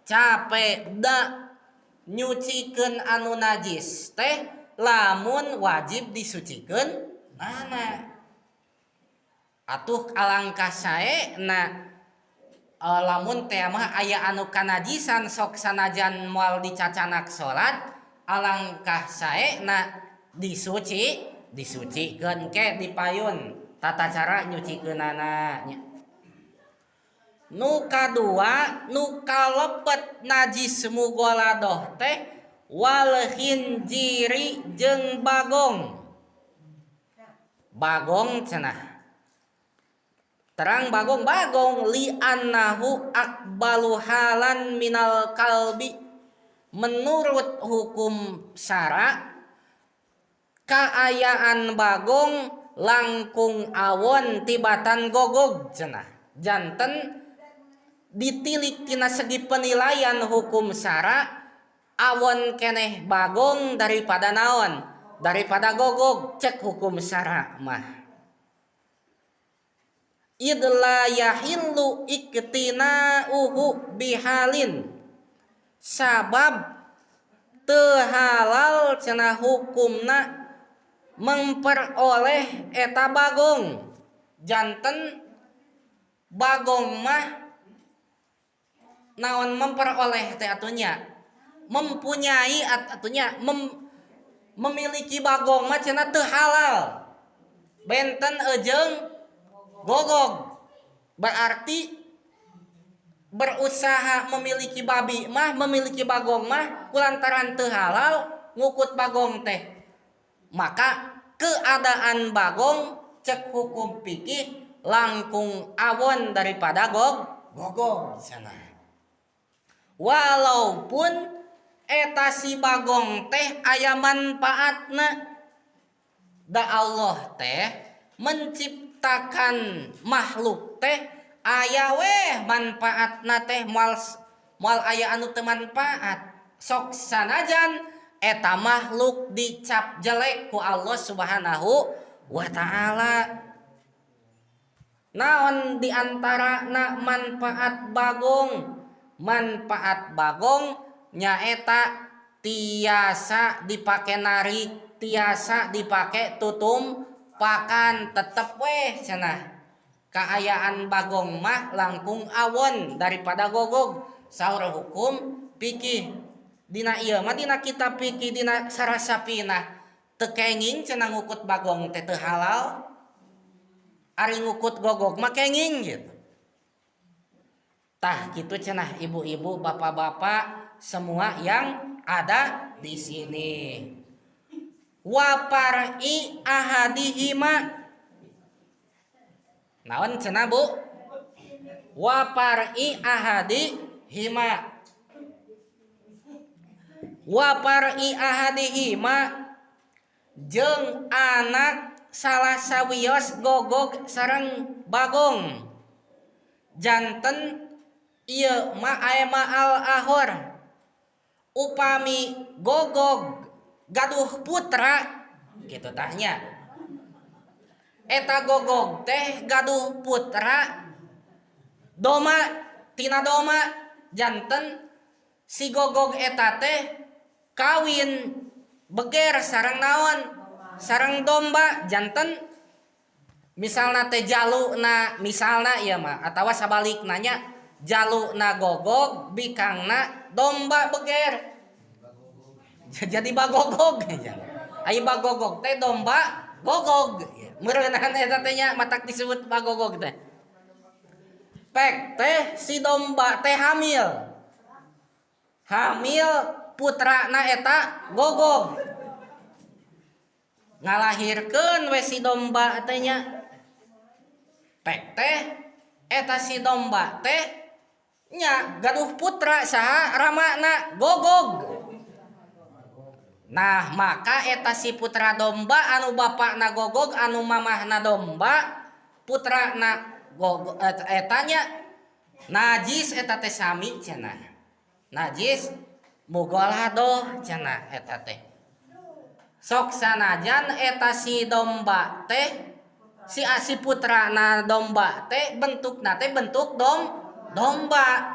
Capek da nyucikeun anu najis teh lamun wajib disucikeun nana. Atuh alangkah saena lamun teh mah aya anu kanajisan, sok sanajan moal dicacanak salat, alangkah saena disucikeun ke dipayun tata cara nyucikeunana nya. Nu kadua nu kalebet najis mugoladoh teh wal khinziri jeung bagong. Bagong cenah. Terang bagong, bagong li annahu akbalu halan minal kalbi. Menurut hukum syara kaayaan bagong langkung awon tibatan gogog cenah. Janten ditilik tina segi penilaian hukum syara awon keneh bagong daripada naon, daripada gogog cek hukum syara mah. Idla yahillu iktina'uhu bihalin, sabab teu halal cenah hukumna memperoleh eta bagong. Janten bagong mah naon memperoleh teh atunya mempunyai atunya memiliki bagong mah cenah teu halal benten ejeung gogog. Berarti berusaha memiliki babi mah, memiliki bagong mah kulantaran teu halal ngukut bagong teh, maka keadaan bagong cek hukum fikih langkung awon daripada gogog cenah. Walaupun eta si bagong teh aya manfaatna, da Allah teh menciptakan makhluk teh aya weh manfaatna teh, moal moal aya anu teu manfaat, sok sanajan eta makhluk dicap jelek ku Allah Subhanahu wa Ta'ala. Naon diantara na manfaat bagong? Manfaat bagong nyaeta tiasa dipake narik, tiasa dipake tutum pakan. Tetep weh cenah kaayaan bagong mah langkung awon daripada gogog saur hukum fikih. Dina ieu mah, dina kitab fikih, dina Syarah Safinah, teu kenging cenah ngukut bagong teh teu halal, ari ngukut gogog mah kenging gitu. Tah kitu cenah, ibu-ibu, bapak-bapak semua yang ada di sini. Wa far'i ahadihima, naon cenah, Bu? Wa far'i ahadihima, wa far'i ahadihima jeung anak salah sawios gogog sareng bagong. Janten ieu ma aya ma'al ahor, upami gogog gaduh putra gitu tah nya, eta gogog teh gaduh putra doma tina doma. Janten si gogog eta teh kawin beger sareng naon, sareng domba. Janten misalna teh jaluna, misalna ieu mah, atawa sabalik nanya, jaluna gogog, bikangna domba, beger jadi bagogog. Ai bagogog teh domba gogog meureunan eta teh nya, matak disebut bagogog teh. Pek teh si domba teh hamil, hamil putrana eta gogog, ngalahirkeun we si domba teh nya. Pek teh eta si domba teh nya gaduh putra, saha ramana? Gogog. Nah, maka eta si putra domba anu bapakna gogog, anu mamahna domba, putrana gogog etanya najis eta teh, sami cenah, najis mugoladoh cenah eta teh, sok sanajan eta si domba teh si asi putrana domba teh bentukna teh bentuk domba.